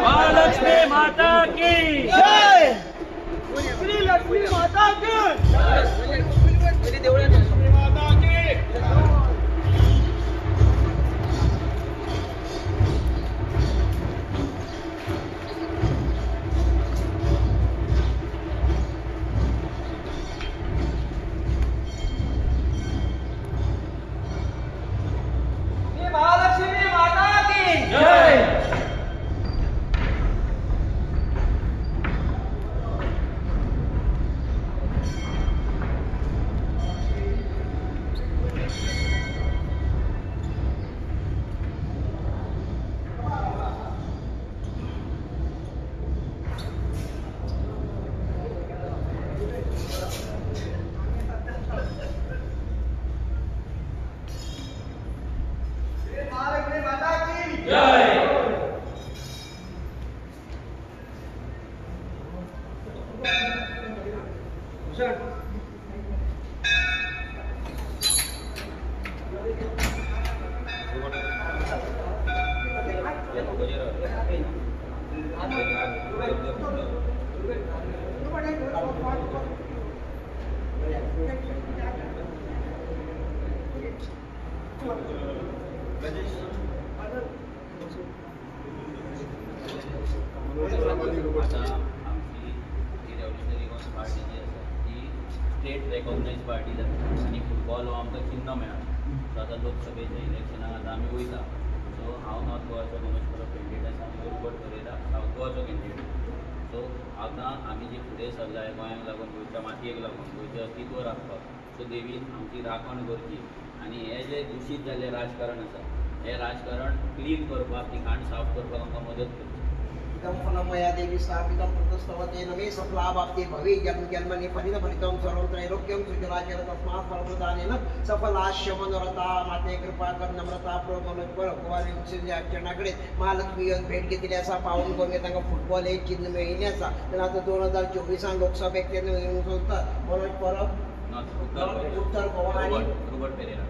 महालक्ष्मी माता की जय, श्री लक्ष्मी माता की लक्ष्मी माता की। महालक्ष्मी माता की जय। स्टेट रेकॉग्नायज पार्टी जाता आनी फुटबॉल हो आमकां चिन्न मेळ्ळा. सो आतां लोकसभेच्या इलेक्शनाक आतां आमी वयता. सो हांव नॉर्थ गोवाचो मनोज परब कॅन्डिडेट आसा आनी रुबर्ट परेरा सावथ गोवाचो कॅन्डिडेट. सो आतां आमी जे फुडें सरला गोंयांक लागून, गोंयच्या मातयेक लागून, गोंयचें अस्तित्व राखपाक, सो देवीन आमची राखण करची आनी हें जें दुशीत जाल्लें राजकारण आसा हें राजकारण क्लीन करपाक, ती घाण साफ करपाक आमकां मदत करची. इदं फलमया देवी स्थापितं प्रतस्तवते नमे सफलावाप्ते भवे जन्म जन्मनि फलित फलितं सर्वं त्रैलोक्यं सुजलाचर तस्मात् फलप्रदानेन सफलाश्य मनोरथा माते कृपा कर नम्रता प्रो मनोज परब गोवा चरणाकडे महालक्ष्मी येवन भेट घेतली आसा. पावन करून तांकां फुटबॉल हे चिन्न मेळिल्लें आसा. तेन्ना आतां 2024 लोकसभेक ते येवंक सोदतात. मनोज परब उत्तर गोवा आनी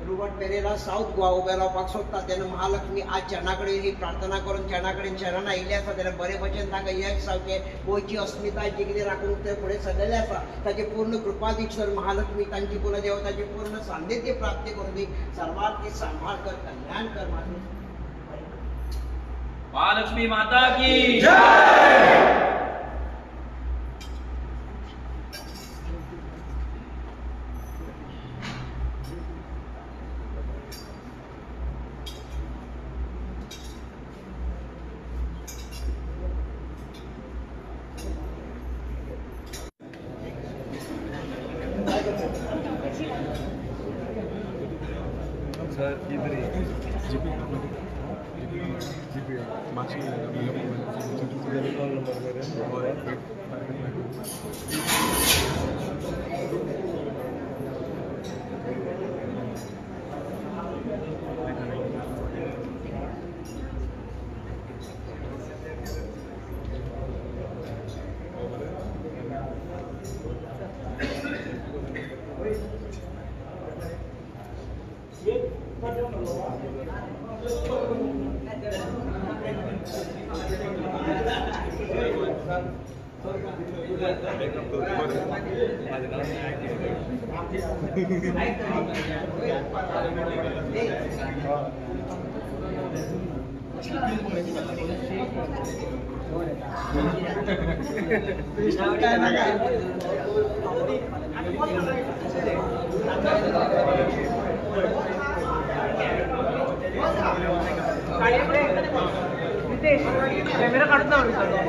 रुबर्ट पेरेरा सावथ गोवा उबे रावपाक सोदता. तेन्ना महालक्ष्मी आज चरणा कडेन ही प्रार्थना करून चरणा कडेन शरण आयिल्ली आसा. तेन्ना बरे भशेन तांकां यश जावचें, गोंयची अस्मिताय जी कितें राखून ते फुडें सरलेले आसा ताची पूर्ण कृपा दीक्षर महालक्ष्मी तांची कुलदेवताची पूर्ण सान्निध्य प्राप्ती करून दी. सर्वार्थी सांभाळ कर, कल्याण कर. महालक्ष्मी माता की जय. सर इधर ही जीपी जीपी माची नंबर कॅमेरा काढून चालू करूया.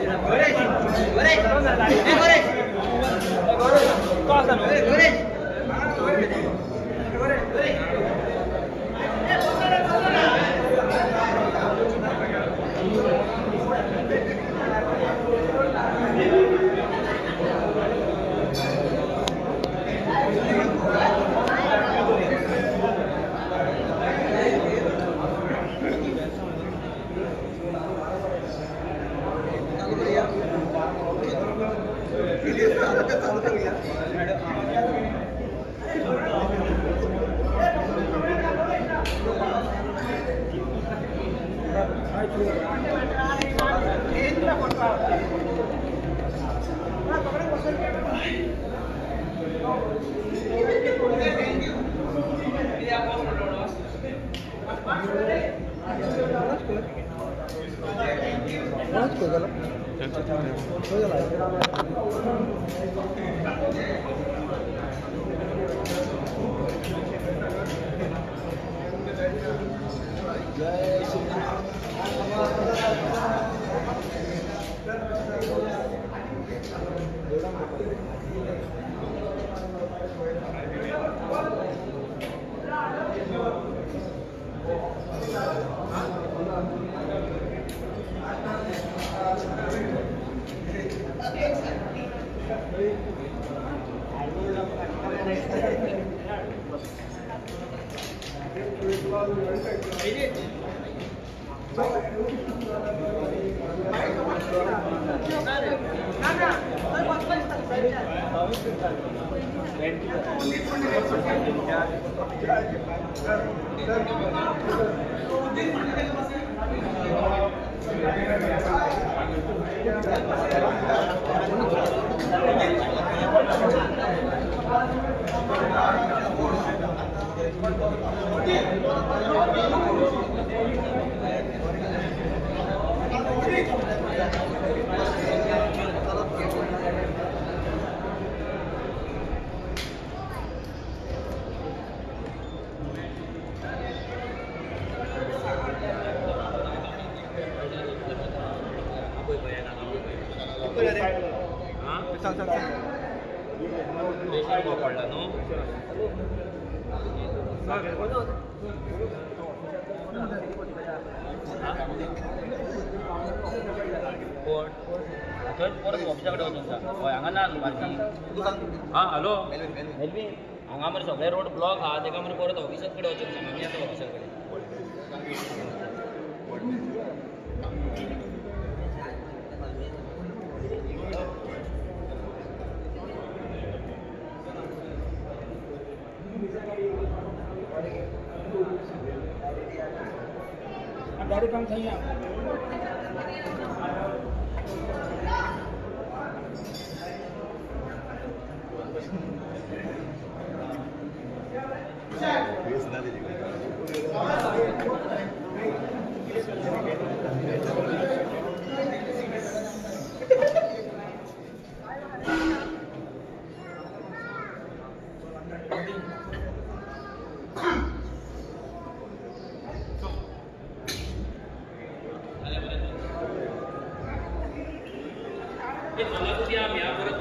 हां हॅलो मेलवीन हांगा मरे सगळे रोड ब्लॉक आहा तेका मरे परत ऑफिसात कडेन वचून सांग आमी आतां ऑफिसा कडेन.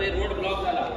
रोड ब्लॉक झाला.